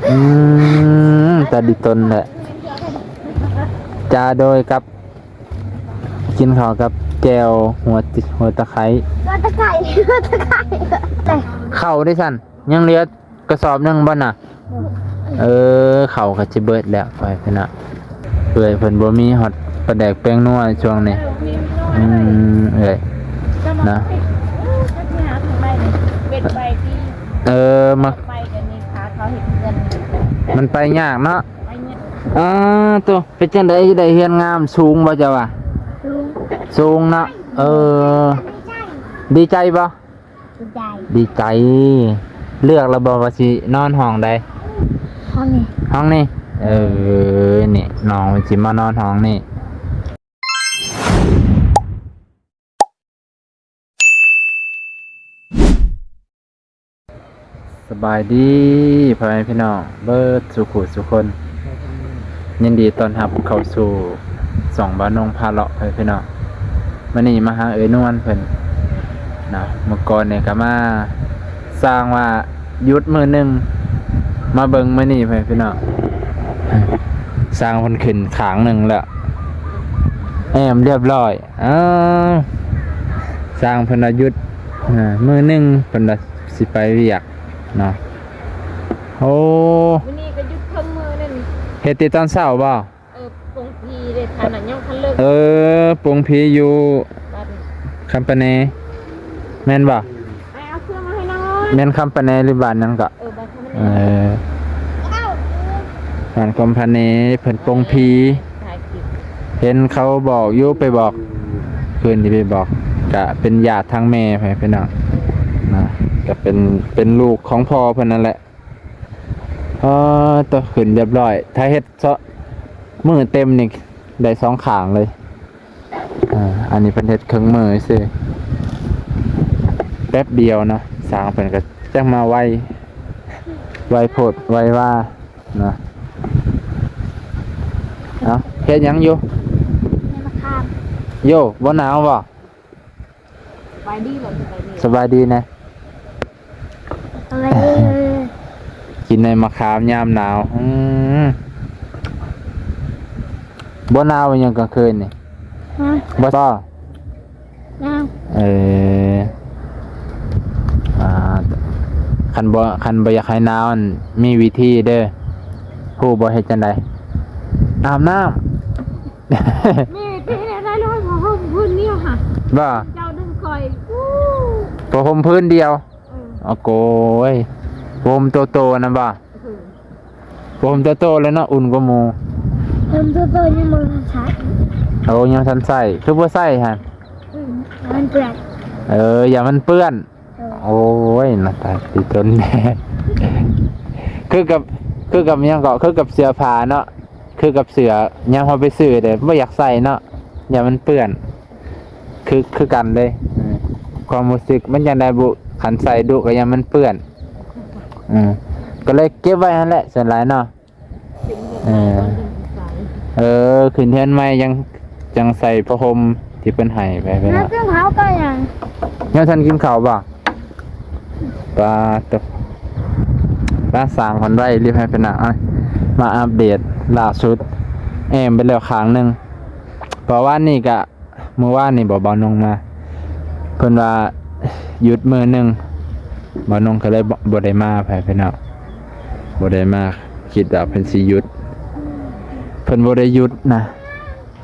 ອືມ ຕາດີຕົນແຫຼະ ຈາໂດຍກັບ ກິນເຂົ້າກັບແຈ່ວຫົວ ຫົວຕະໄຄ ຫົວຕະໄຄ ຫົວຕະໄຄ ເຂົ້າເດ້ຊັ້ນ ຍັງເຫຼືອກະສອບໜຶ່ງບໍ່ນະ? ເອີ ເຂົ້າກໍຊິເບິດແລ້ວ ໄປພີ່ນ້ອງ. ເອື້ອຍເພິ່ນບໍ່ມີຮອດປາແດກແປ້ງນົວຊ່ວງນີ້. ອືມ ເອື້ອຍນະ ເອີ ມາ ມັນໄປຍາກເນາະ. ອ່າ ໂຕ ເປັນຈັ່ງໃດ ໄດ້ເຮືອນງາມ ສູງບໍ່ເຈົ້າວ່າ? ສູງ ສູງເນາະ. ເອີ ດີໃຈບໍ່? ດີໃຈ ດີໃຈ. ເລືອກແລ້ວບໍ່ວ່າຊິນອນຫ້ອງໃດ? ຫ້ອງນີ້ ຫ້ອງນີ້. ເອີ ນີ້ນ້ອງຊິມານອນຫ້ອງນີ້. ສະບາຍດີພໍ່ແມ່ພີ່ນ້ອງເບິດສູ່ຜູ້ສູ່ຄົນ, ຍິນດີຕ້ອນຮັບເຂົ້າສູ່ຊ່ອງບ່າວນົງພາເລາະ ພໍ່ແມ່ພີ່ນ້ອງ. ມື້ນີ້ມາຫາເອື້ອຍນວນເພິ່ນນະ, ມື້ກ່ອນນີ້ກໍມາ ຊ່າງວ່າຢຸດມື້ໜຶ່ງ ມາເບິ່ງມື້ນີ້ ພໍ່ແມ່ພີ່ນ້ອງ, ຊ່າງເພິ່ນຂຶ້ນຂ້າງໜຶ່ງແລ້ວ ແອ້ມລຽບຮ້ອຍ. ເອີ ຊ່າງເພິ່ນວ່າຢຸດ ເອີ ມື້ໜຶ່ງ ເພິ່ນວ່າຊິໄປວຽກເນາະ. ໂອ້ ມື້ນີ້ກໍຢຸດເຄິ່ງມື້ນັ້ນ. ເຮັດແຕ່ຕອນເຊົ້າບໍ່? ເອີ ປົງຜີເດ້ ທ່ານນະຍັງບໍ່ທັນເລີກ. ເອີ ປົງຜີຢູ່ ວັດ ຄຳປະແນ ແມ່ນບໍ່? ໄປເອົາເຄື່ອງມາໃຫ້ນ້ອງ. ແມ່ນຄຳປະແນຫຼືບ້ານຫຍັງເກາະ? ເອີ ບ້ານຄຳປະແນ. ເອີ ບ້ານຄຳປະແນ ເພິ່ນປົງຜີ. ເຫັນເຂົາບອກຢູ່ ໄປບອກ ຄືນນີ້ໄປບອກ ກະເປັນຍາດທາງແມ່ ພໍ່ແມ່ພີ່ນ້ອງນະ, ກະເປັນ ເປັນລູກຂອງພໍ່ເພິ່ນນັ້ນແຫຼະ. ອໍ ໂຕ ຂຶ້ນລຽບຮ້ອຍ. ຖ້າເຮັດເຊາະມື້ເຕັມນີ້ໄດ້ສອງຂ້າງເລີຍ. ເອີ ອັນນີ້ເພິ່ນເຮັດເຄິ່ງມື້ຊື່ ແປັບດຽວເນາະ. ຊ່າງເພິ່ນກໍຈັກມາໄວ ໄວໂພດໄວວາເນາະ. ເອົາ ເຮັດຫຍັງຢູ່? ໃນມະຂາມ. ໂຢ ບໍ່ໜາວບໍ່? ສະບາຍດີແຫຼະ ສະບາຍດີ ສະບາຍດີນະ. ສະບາຍດີ. ກິນໃນມະຂາມຍາມໜາວ. ອືມ ບໍ່ໜາວຫຍັງກາງຄືນນີ້? ຮະ? ບໍ່ ບໍ່. ເອີ ອ່າ ຄັນບໍ່ ຄັນບໍ່ຢາກໃຫ້ໜາວ ອັນ ມີວິທີເດີ. ຮູ້ບໍ່ເຮັດຈັ່ງໃດ? ອາບນ້ຳ. ມີວິທີແນວໃດ ລອຍຜ້າຫົ່ມພື້ນດຽວຫະ? ບໍ່ ເຈົ້າດຶງຂ້ອຍ ຜ້າຫົ່ມພື້ນດຽວ. ເອີ ໂອ້ໂກຍ ຜ້າຫົ່ມໂຕໆນັ້ນບໍ່? ເອີ ຜ້າຫົ່ມໂຕໆເລີຍເນາະ ອຸ່ນກວ່າໝູ່. ຜ້າຫົ່ມໂຕໆຍັງບໍ່ທັນໃຊ້. ໂອ້ ຍັງທັນໃຊ້ ຄືບໍ່ໃຊ້ຫັ້ນ? ອືມ ມັນເປື້ອນ. ເອີ ຢ້ານມັນເປື້ອນ. ເອີ ໂອ້ຍ ໜ້າຕາຕິຕົນແທ້. ຄືກັບ ຄືກັບຫຍັງເກາະ ຄືກັບເສື້ອຜ້າເນາະ. ຄືກັບເສື້ອ ຍາມເຮົາໄປຊື້ເດ້ ບໍ່ຢາກໃສ່ເນາະ ຢ້ານມັນເປື້ອນ. ຄື ຄືກັນເດ້ ເອີ ຄວາມຮູ້ສຶກມັນຈັ່ງໃດບຸ ຄັນໃສ່ດຸກໍຢ້ານມັນເປື້ອນ. ເອີ ກໍເລີຍເກັບໄວ້ຫັ້ນແຫຼະສ່ວນຫຼາຍເນາະ. ເອີ ເອີ ຂຶ້ນເຮືອນໃໝ່ຍັງ ຈັ່ງໃສ່ຜ້າຫົ່ມທີ່ເພິ່ນໃຫ້ໄປ. ແລ້ວກິນເຂົ້າກັບຫຍັງ? ຍັງບໍ່ທັນກິນເຂົ້າບໍ່? ປາດໂຕ ປາດ ສ້າງເພິ່ນໄວ້ ລີບໃຫ້ເພິ່ນນະ. ເອົາ ມາອັບເດດລ່າສຸດ ແອ້ມໄປແລ້ວຂ້າງໜຶ່ງ. ເພາະວານນີ້ກະ ມື້ວານນີ້ບໍ່ ບ່າວນົງມາ ເພິ່ນວ່າຢຸດມື້ໜຶ່ງ ບ່າວນົງກໍເລີຍບໍ່ ບໍ່ໄດ້ມາ ພໍ່ແມ່ພີ່ນ້ອງ ບໍ່ໄດ້ມາ. ຄິດວ່າເພິ່ນຊິຢຸດ ເພິ່ນບໍ່ໄດ້ຢຸດນະ.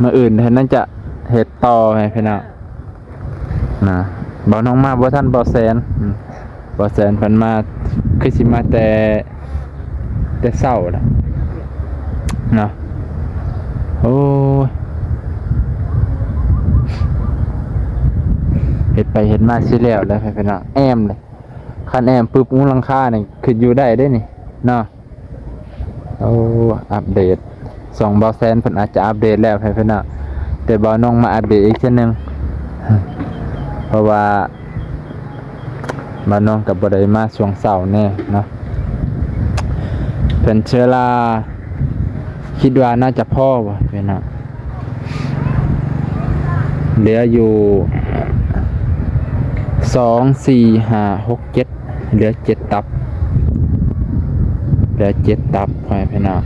ມື້ອື່ນເພິ່ນໜ້າຈະເຮັດຕໍ່ໃຫ້ພີ່ນ້ອງນະ. ບ່າວນ້ອງມາບໍ່ທັນບ່າວແສນ. ອືມ ບ່າວແສນເພິ່ນມາ ຄືຊິມາແຕ່ ແຕ່ເຊົ້າແຫຼະເນາະ. ໂອ້ຍ ເຮັດໄປເຮັດມາຊິແລ້ວແລ້ວ ພີ່ນ້ອງ. ແອ້ມເລີຍ ຄັນແອ້ມປຶບ ມຸງຫຼັງຄານີ້ຂຶ້ນຢູ່ໄດ້ເດ້ນີ້ເນາະ. ໂອ້ ອັບເດດ ຊ່ອງບ່າວແສນເພິ່ນອາດຈະອັບເດດແລ້ວໃຫ້ເພິ່ນເນາະ ແຕ່ບ່າວນົງມາອັບເດດອີກເທື່ອໜຶ່ງ ເພາະວ່າບ່າວນົງກໍບໍ່ໄດ້ມາຊ່ວງເຊົ້າແນ່ເນາະ. ເພິ່ນເຊື້ອລາ ຄິດວ່າໜ້າຈະພໍບໍ່ເພິ່ນເນາະ. ເຫຼືອຢູ່ ສອງ ສີ່ ຫ້າ ຫົກ ເຈັດ ເຫຼືອເຈັດຕັບ. ເຫຼືອເຈັດຕັບ ພໍ່ແມ່ພີ່ນ້ອງ.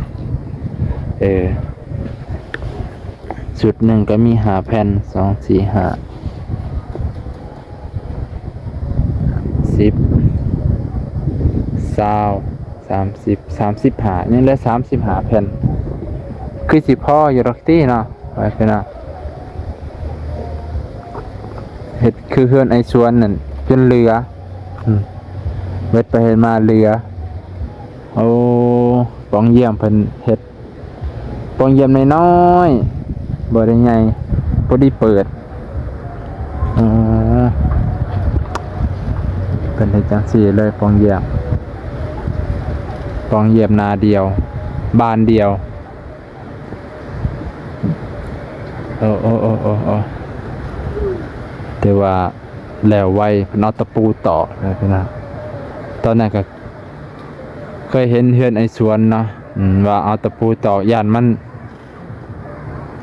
ເອີ ຊຸດໜຶ່ງກໍມີຫ້າແຜ່ນ ສອງ ສີ່ ຫ້າ ສິບ ຊາວ ສາມສິບ ສາມສິບຫ້າ ຍັງເຫຼືອສາມສິບຫ້າແຜ່ນ ຄືຊິພໍຢູ່ດອກຕິເນາະ ພໍ່ແມ່ພີ່ນ້ອງ. ເຮັດຄືເຮືອນໄອ້ສວນນັ້ນຈົນເຫຼືອ ອືມ ເຮັດໄປເຮັດມາເຫຼືອ. ໂອ້ ປ່ອງຢ້ຽມເພິ່ນເຮັດ ປ່ອງຢ້ຽມນ້ອຍໆ ບໍ່ໄດ້ໃຫຍ່ ພໍດີເປີດ. ເອີ ເພິ່ນເຮັດຈັ່ງຊີ້ເລີຍ ປ່ອງຢ້ຽມ ປ່ອງຢ້ຽມໜ້າດຽວ ບານດຽວ. ໂອ້ ໂອ້ ໂອ້ ໂອ້ ໂອ້ ຖືວ່າແລ້ວໄວ ເພິ່ນເອົາຕະປູຕອກເລີຍພີ່ນ້ອງ. ຕອນນັ້ນກໍເຄີຍເຫັນເຮືອນໄອ້ສວນເນາະ ອືມ ວ່າເອົາຕະປູຕອກ ຢ້ານມັນ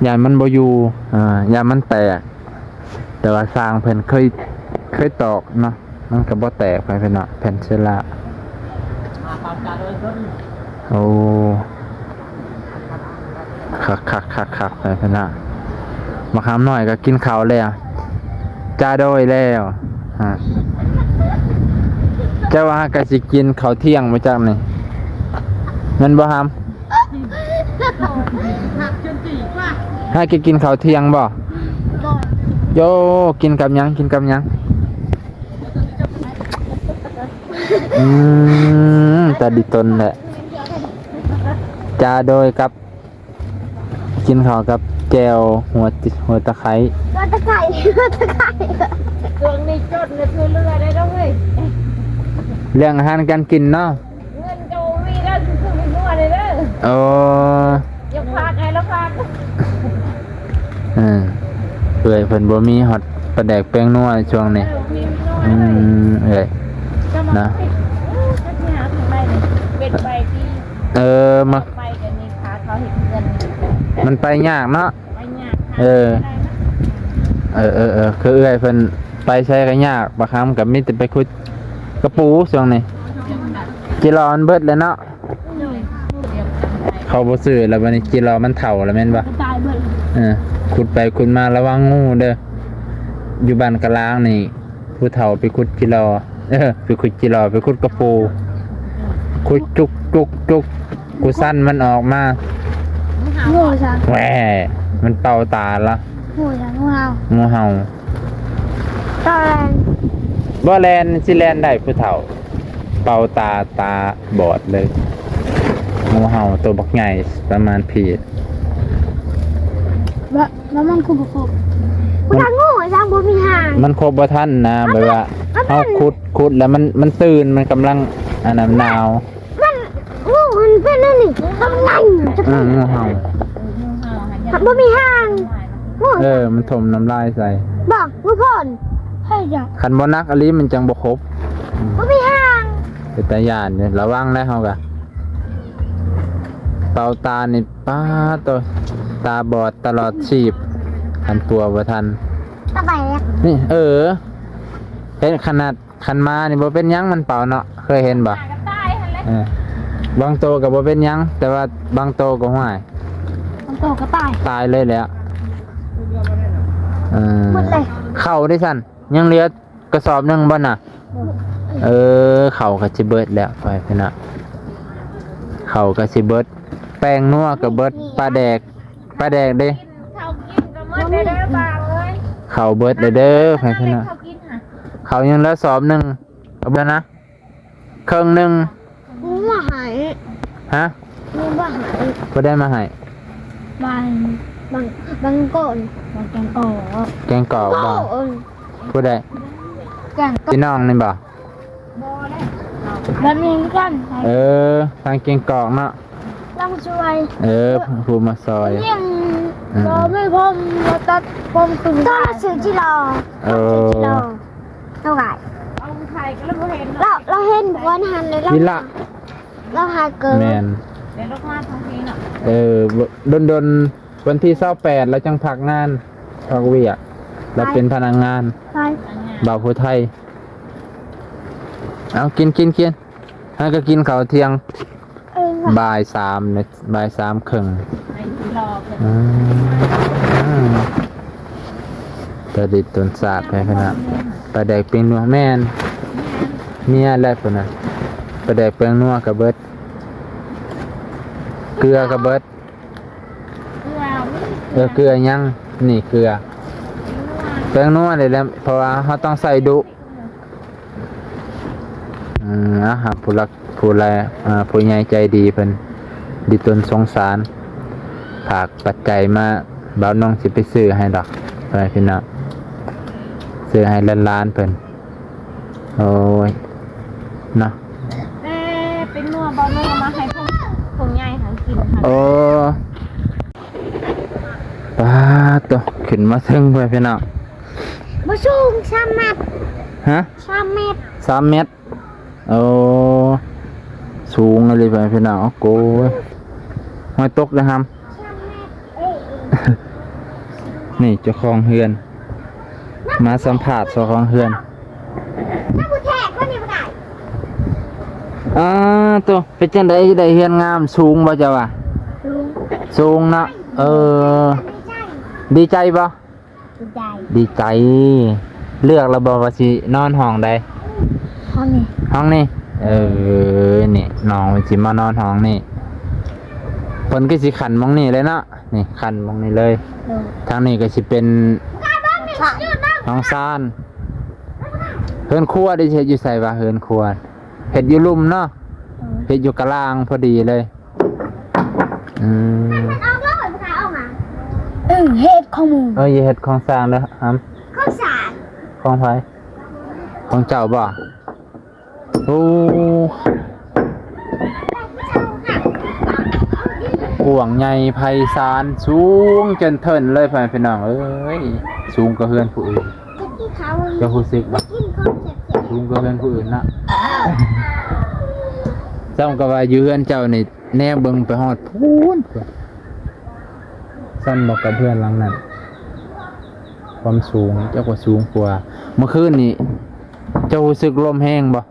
ຢ້ານມັນບໍ່ຢູ່ ອ່າ ຢ້ານມັນແຕກ. ແຕ່ວ່າຊ່າງເພິ່ນເຄີຍ ເຄີຍຕອກເນາະ ມັນກໍບໍ່ແຕກ ພໍ່ແມ່ພີ່ນ້ອງ ແຜ່ນເຊລາ. ໂອ້ ຄັກໆໆໆ ພໍ່ແມ່ພີ່ນ້ອງ. ບັກຫຳນ້ອຍກໍກິນເຂົ້າແລ້ວ ຈ້າໂດຍແລ້ວ. ຮະ ເຈົ້າວ່າຫາກະຊິກິນເຂົ້າທ່ຽງບໍ່ຈັກນີ້ ແມ່ນບໍ່ຫຳ? ຫາກະກິນເຂົ້າທ່ຽງບໍ່? ໂຢ ກິນກັບຫຍັງ? ກິນກັບຫຍັງ? ອືມ ຕາດີຕົນແຫຼະ ຈ້າໂດຍກັບ ກິນເຂົ້າກັບແຈ່ວຫົວ ຫົວຕະໄຄ ຫົວຕະໄຄ ຫົວຕະໄຄ. ຊ່ວງນີ້ຈົນນະ ຄືເລືອໄດ້ເດີເວີຍ ເລື່ອງອາຫານການກິນເນາະ. ເງິນກໍບໍ່ມີແລ້ວ ຊື້ໄປນົວເດີ. ໂອ້ ຢາກຝາກໃຫ້ລາວຝາກ. ເອີ ເອື້ອຍເພິ່ນບໍ່ມີຮອດປາແດກແປ້ງນົວຊ່ວງນີ້. ເອີ ບໍ່ມີນົວ. ອືມ ເອື້ອຍ ນະ ເອີ ມັນ ໄປກໍມີຄ່າເຂົາເຮັດເຮືອນ ມັນໄປຍາກເນາະ. ໄປຍາກ ເອີ ເອີ ເອີ ເອີ ຄືເອື້ອຍເພິ່ນໄປໃສກໍຍາກ ບັກຫຳກໍມີແຕ່ໄປຂຸດກະປູຊ່ວງນີ້ ຈີລໍມັນເບິດແລ້ວເນາະ. ເຂົາບໍ່ຊື້ແລ້ວ ບັດນີ້ຈີລໍມັນເຖົ້າແລ້ວແມ່ນບໍ່? ຕາຍເບິດ. ເອີ ຂຸດໄປຂຸດມາລະວັງງູເດີ ຢູ່ບ້ານກະລາງນີ້ ຜູ້ເຖົ້າໄປຂຸດຈີລໍ ເອີ ໄປຂຸດຈີລໍ ໄປຂຸດກະປູ ຂຸດຈຸກຈຸກຈຸກ ກູຊັ້ນມັນອອກມາ ງູຊັ້ນ ແຫວ ມັນເປົ່າຕາລະ ງູຊັ້ນ ງູເຫົ່າ ງູເຫົ່າ ຕາແລນ ບໍ່ແລນ ຊິແລນໄດ້ຜູ້ເຖົ້າ ເປົ່າຕາ ຕາບອດເລີຍ ງູເຫົ່າໂຕບັກໃຫຍ່ປະມານພີ້ ວ່າ ວ່າມັນຄືບໍ່ຄົບ ມັນ ວ່າງູຈັ່ງບໍ່ມີຫາງ ມັນຄົບບໍ່ທັນນະ ແບບວ່າ ມັນ ເຮົາຂຸດ ຂຸດແລ້ວມັນ ມັນຕື່ນ ມັນກຳລັງ ອັນນັ້ນ ໜາວ ມັນ ງູມັນເປັນອັນນີ້ ກຳລັງ ອືມ ງູເຫົ່າ ບໍ່ມີຫາງ ງູ ເອີ ມັນຖົມນ້ຳລາຍໃສ່ ບໍ່ ງູໂພນ ໃຫ້ຈ້ະ ຄັນບໍ່ໜັກອີ່ຫຼີມັນຈັ່ງບໍ່ຄົບ ອືມ ບໍ່ມີຫາງ ເປັນຕາຢ້ານຢູ່ ລະວັງໄດ໋ເຮົາກະ ເປົ່າຕານີ້ ປາດໂຕ ຕາບອດຕະຫຼອດຊີບ ຄັນປົວບໍ່ທັນ ຕາແຕກ ນີ້ ເອີ ເຫັນຂະໜາດ ຄັນມານີ້ບໍ່ເປັນຫຍັງ ມັນເປົ່າເນາະ ເຄີຍເຫັນບໍ່? ເອີ ບາງໂຕກໍບໍ່ເປັນຫຍັງ ແຕ່ວ່າບາງໂຕກໍ ຫ້ວຍ ບາງໂຕກໍຕາຍ ຕາຍເລີຍແຫຼະ ເອີ ໝົດເລີຍ ເຂົ້າເດຊັ້ນ ຍັງເຫຼືອ ກະສອບໜຶ່ງບໍ່ນະ? ເອີ ເຂົ້າກໍຊິເບິດແລ້ວ ໄປພີ່ນ້ອງ ເຂົ້າກໍຊິເບິດ ແປ້ງນົວກໍເບິດ ປາແດກ ປາແດກເດ້ ເຂົ້າກິນກໍໝົດແລ້ວເດີບ່າວເອີຍ ເຂົ້າເບິດແລ້ວເດີ ໄປພີ່ນ້ອງ ເຂົ້າກິນຫະ ເຂົ້າຍັງເຫຼືອສອບໜຶ່ງ ເອົາເບິດນະ ເຄິ່ງໜຶ່ງ ງູມາໃຫ້ ຮະ? ງູມາໃຫ້ ຜູ້ໃດມາໃຫ້? ບາງ ບາງ ບາງກ່ອນ ບາງແກງກອກ ແກງກອກບໍ່? ເອີ ຜູ້ໃດ? ແກງກອກ ພີ່ນ້ອງນີ້ບໍ່? ບໍ່ແຫຼະ ແບບນີ້ຄືກັນ ເອີ ທາງແກງກອກເນາະ ລາວຊ່ວຍ ເອີ ຜູ້ມາຊ່ອຍ ຍັງ ເອີ ບໍ່ມີຜົມ ບໍ່ຕັດຜົມຂຶ້ນ ຕ້ອງຊື້ຈິລໍ ເອີ ຕ້ອງຊື້ຈິລໍ ເທົ່າໃດ ເອົາໄຂ່ກໍເລີຍບໍ່ເຫັນເນາະ ລາວ ລາວເຫັນບ່ອນຫັ້ນເລີຍ ລາວ ລາວຫາເກີ ແມ່ນ ແຕ່ລາວມາທາງພີ້ເນາະ ເອີ ດົນໆ ວັນທີຊາວແປດ ລາວຈັ່ງພັກງານ ພັກວຽກ ລາວເປັນພະນັກງານ ໄປ ບ່າວຜູ້ໄທ ເອົາ ກິນ ກິນ ກິນ ຫາກໍກິນເຂົ້າທ່ຽງ ເອີ ບ່າຍສາມເນາະ ບ່າຍສາມເຄິ່ງ. ອືມ ປາດິດຕົ້ນສາດໄປພຸ້ນນະ. ປາແດກແປ້ງນົວ ແມ່ນ ເມຍແຫຼະພຸ້ນນະ. ປາແດກແປ້ງນົວກະເບິດ ເກືອກະເບິດ. ເກືອ ເອີ ເກືອຫຍັງ? ນີ້ເກືອ ແປ້ງນົວນີ້ແຫຼະ ເພາະວ່າເຮົາຕ້ອງໃສ່ດຸ. ອືມ ອາ ຜູ້ຫຼັກ ຜູ້ແລ ອາ ຜູ້ໃຫຍ່ໃຈດີເພິ່ນ ດີຕົນສົງສານ ຝາກປັດໄຈມາ ບ່າວນ້ອງຊິໄປຊື້ໃຫ້ດອກ ພໍ່ແມ່ພີ່ນ້ອງ ຊື້ໃຫ້ຫຼານໆເພິ່ນ. ໂອ້ຍ ເນາະ ເອີ ເປັນນົວ ບ່າວນ້ອງເອົາມາໃຫ້ພວກ ພວກໃຫຍ່ຫັ້ນກິນຫັ້ນ. ໂອ້ ປາດໂຕ ຂຶ້ນມາເທິງພຸ້ນ ພີ່ນ້ອງ. ບໍ່ສູງ ສາມແມັດ. ຮະ? ສາມແມັດ. ສາມແມັດ. ໂອ້ ສູງອີ່ຫຼີ ພີ່ນ້ອງ. ໂອ້ໂຫ ຫ້ອຍຕົກເດີຫຳ. ສາມແມັດ. ເອີ ນີ້ເຈົ້າຂອງເຮືອນ ມາສຳພາດເຈົ້າຂອງເຮືອນ. ອາ ໂຕ ເປັນຈັ່ງໃດ ໄດ້ເຮືອນງາມ? ສູງບໍ່ເຈົ້າວ່າ? ສູງ. ສູງເນາະ. ເອີ ດີໃຈ ດີໃຈບໍ່? ດີໃຈ. ດີໃຈ. ເລືອກແລ້ວບໍ່ວ່າຊິນອນຫ້ອງໃດ? ຫ້ອງນີ້. ຫ້ອງນີ້. ເອີ ນີ້ນ້ອງຊິມານອນຫ້ອງນີ້. ເພິ່ນກໍຊິຂັ້ນໝ່ອງນີ້ເລີຍເນາະ. ນີ້ຂັ້ນໝ່ອງນີ້ເລີຍ. ໂດຍ. ທາງນີ້ກໍຊິເປັນຫ້ອງຊານ. ເຮືອນຄົວເດ ຊິເຮັດຢູ່ໃສວະ? ເຮືອນຄົວເຮັດຢູ່ລຸ່ມເນາະ. ໂດຍ. ເຮັດຢູ່ກະລາງພໍດີເລີຍ. ອືມ ເອີ ເຮັດຂອງໝູ່. ເອີ ຢ່າເຮັດຂອງຊ່າງເດີຫຳ. ຂອງຊ່າງ. ຂອງໃຜ? ຂອງເຈົ້າບໍ່? ໂອ້ ກວ້າງໃຫຍ່ໄພສານ ສູງຈົນເທິນເລີຍ ພໍ່ແມ່ພີ່ນ້ອງເອີຍ ສູງກວ່າເຮືອນຜູ້ອື່ນ. ເຈົ້າຮູ້ສຶກບໍ່? ສູງກວ່າເຮືອນຜູ້ອື່ນເນາະ. ສ່ຳກັບວ່າຢູ່ເຮືອນເຈົ້ານີ້ ແນມເບິ່ງໄປຮອດພຸ້ນ ສ່ຳບໍ່ກັບເຮືອນຫຼັງນັ້ນ. ຄວາມສູງ ເຈົ້າກໍສູງກວ່າ. ເມື່ອຄືນນີ້ ເຈົ້າຮູ້ສຶກລົມແຮງບໍ່?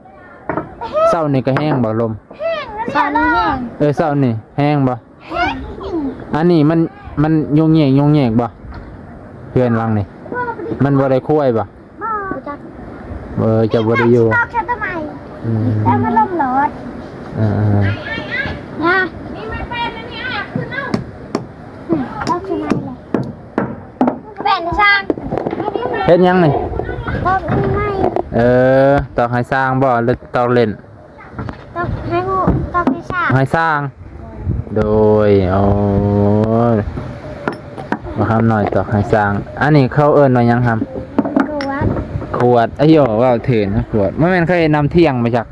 ເຊົ້ານີ້ກໍແຮງບໍ່ລົມ? ແຮງ. ເຊົ້ານີ້ແຮງ. ເອີ ເຊົ້ານີ້ແຮງບໍ່? ແຮງ. ອັນນີ້ມັນ ມັນໂຍງແຍງໂຍງແຍງບໍ່? ເຮືອນຫຼັງນີ້ ມັນບໍ່ໄດ້ຄວາຍບໍ່? ບໍ່. ເອີ ເຈົ້າບໍ່ໄດ້ຢູ່. ອືມ ແລ້ວມັນລົມຫຼອດ. ເອີ ເອີ ນະ ນີ້ມັນແປນອັນນີ້ ອາ ຂຶ້ນເອົາ. ອືມ ອອກຊິມາແລ້ວ. ແປນຊ່າງ. ເຮັດຫຍັງນີ້? ຕອກອັນນີ້ໃໝ່. ເອີ ຕອກໃຫ້ຊ່າງບໍ່ ຫຼືຕອກເຫຼັ້ນ? ຕອກໃຫ້ ຕອກໃຫ້ຊ່າງ. ໃຫ້ຊ່າງ. ໂດຍ. ໂອ້ຍ ບັກຄຳນ້ອຍຕອກໃຫ້ຊ່າງ. ອັນນີ້ເຂົາເອີ້ນວ່າຫຍັງຫຳ? ຂວດ. ຂວດ. ອາໂຢ ເວົ້າຖືກນະ ຂວດ. ບໍ່ແມ່ນເຂົາເຮັດນ້ຳທ່ຽງບໍ່ຈັກ?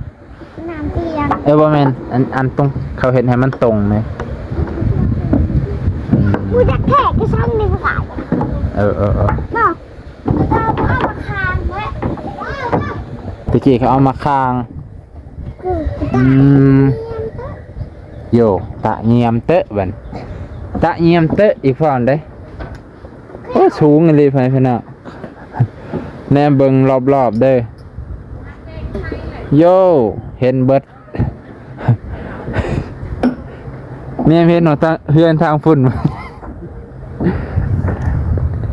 ນ້ຳທ່ຽງ. ເອີ ບໍ່ແມ່ນ ອັນ ອັນຕົງ ເຂົາເຮັດໃຫ້ມັນຕົງເດ້. ອືມ ບໍ່ຢາກແທກຄືຊ່າງນີ້ບໍ່ໄດ້. ເອີ ເອີ ເອີ ເນາະ. ເຂົາເອົາມາຄາງແຫຼະ ແຕ່ກີ້ເຂົາເອົາມາຄາງ. ອືມ ໂຢ ຕະງຽມເຕີະບັດ ຕະງຽມເຕີະອີກພ້ອມເດ້. ໂອ້ ສູງອີ່ຫຼີ ພໍ່ແມ່ພີ່ນ້ອງ ແນມເບິ່ງລອບໆເດີ. ໂຢ ເຫັນເບິດ. ແນມເຫັນເນາະ ທາງເຮືອນທາງພຸ້ນ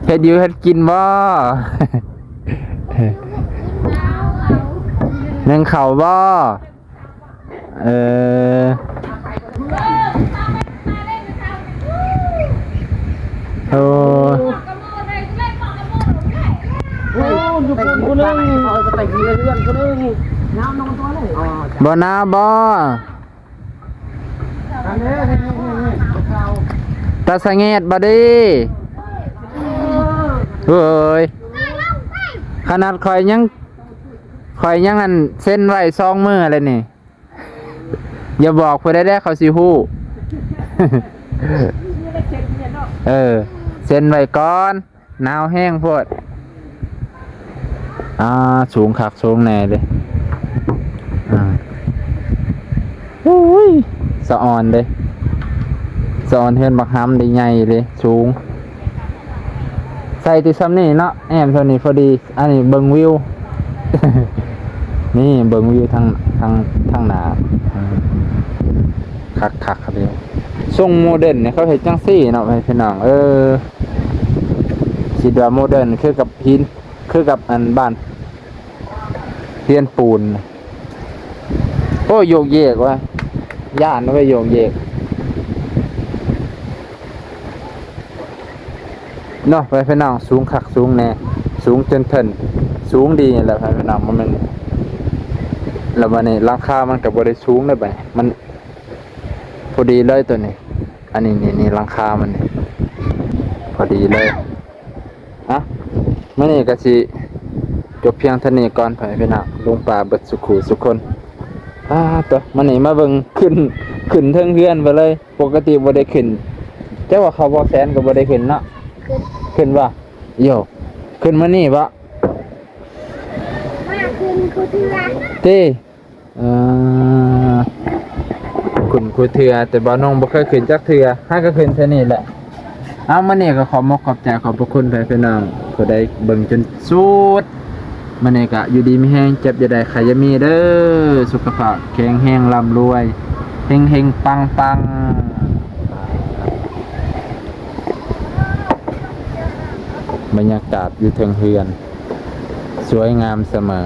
ເຮັດຢູ່ເຮັດກິນບໍ່? ໜຶ້ງເຂົ້າບໍ່? ເອີ ໂອ້ ໂອ້ ຢູ່ພຸ້ນຜູ້ໜຶ່ງ ເຂົາໄປເຮືອນຜູ້ໜຶ່ງ. ບໍ່ໜາວບໍ່? ຕາສະແງດບໍ່ດີ? ເຮີ້ຍ ຂະໜາດຂ້ອຍຍັງ ຂ້ອຍຍັງອັນເຊັນໄວ້ສອງມື້ແລ້ວນີ້. ຢ່າບອກຜູ້ໃດເດີ້ ເຂົາຊິຮູ້. ເອີ ເຊັນໄວ້ກ່ອນ ໜາວແຮງໂພດ. ອ່າ ສູງຄັກສູງແນ່ເດ້. ອ່າ ໂອ້ຍ ສະອອນເດ້ ສະອອນເຮືອນບັກຫຳເດ້ ໃຫຍ່ເດ້ ສູງ. ໃສ່ແຕ່ຊ່ຳນີ້ເນາະ ແອ້ມຊ່ຳນີ້ພໍດີ. ອັນນີ້ເບິ່ງວິວ ນີ້ເບິ່ງວິວທາງ ທາງ ທາງໜ້າ. ຄັກໆ ເລີຍ. ຊົງໂມເດີນນີ້ເຂົາເຮັດຈັ່ງຊີ້ເນາະ ພີ່ນ້ອງເອີຍ. ຄິດວ່າໂມເດີນຄືກັບຫີນ ຄືກັບອັນບ້ານເຮືອນປູນ. ໂອ້ຍ ໂຍກເຍກວ່າ ຢ້ານເວີ້ຍ ໂຍກເຍກ. ເນາະ ພໍ່ແມ່ພີ່ນ້ອງ ສູງຄັກສູງແນ່ ສູງຈົນເທິນ ສູງດີແຫຼະ ພໍ່ແມ່ພີ່ນ້ອງ. ບໍ່ແມ່ນ ແລ້ວບັດນີ້ຫຼັງຄາມັນກໍບໍ່ໄດ້ສູງເດ້ ບັດນີ້ມັນພໍດີເລີຍໂຕນີ້. ອັນນີ້ ນີ້ ນີ້ຫຼັງຄາມັນນີ້ ພໍດີເລີຍ. ອ່ະ ມື້ນີ້ກໍຊິຈົບພຽງເທົ່ານີ້ກ່ອນ ພໍ່ແມ່ພີ່ນ້ອງ ລຸງປ້າເບິດສູ່ຄູ່ສູ່ຄົນ. ອ່າ ໂຕ ມື້ນີ້ມາເບິ່ງ ຂຶ້ນ ຂຶ້ນເທິງເຮືອນໄປເລີຍ. ປົກກະຕິບໍ່ໄດ້ຂຶ້ນ ເຈົ້າວ່າເຂົາບໍ່ແຊນກໍບໍ່ໄດ້ຂຶ້ນເນາະ. ຂຶ້ນ ຂຶ້ນບໍ່? ໂຢ ຂຶ້ນມື້ນີ້ບໍ່? ມາຂຶ້ນຄູ່ເທື່ອ ຕິ ເອີ ຂຶ້ນຄູ່ເທື່ອ ແຕ່ບ່າວນົງບໍ່ເຄີຍຂຶ້ນຈັກເທື່ອ ຫາກໍຂຶ້ນເທື່ອນີ້ແຫຼະ. ເອົາ ມື້ນີ້ກໍຂອບມົກຂອບໃຈຂອບພະຄຸນແຟນພີ່ນ້ອງ ຜູ້ໃດເບິ່ງຈົນສຸດ. ມື້ນີ້ກໍຢູ່ດີມີແຮງ ເຈັບຢ່າໄດ້ ໄຂ້ຢ່າມີເດີ້ ສຸຂະພາບແຂງແຮງ ລ່ຳລວຍ ເຮັງໆ ປັງໆ. ບັນຍາກາດຢູ່ເທິງເຮືອນ ສວຍງາມສະເໝີ.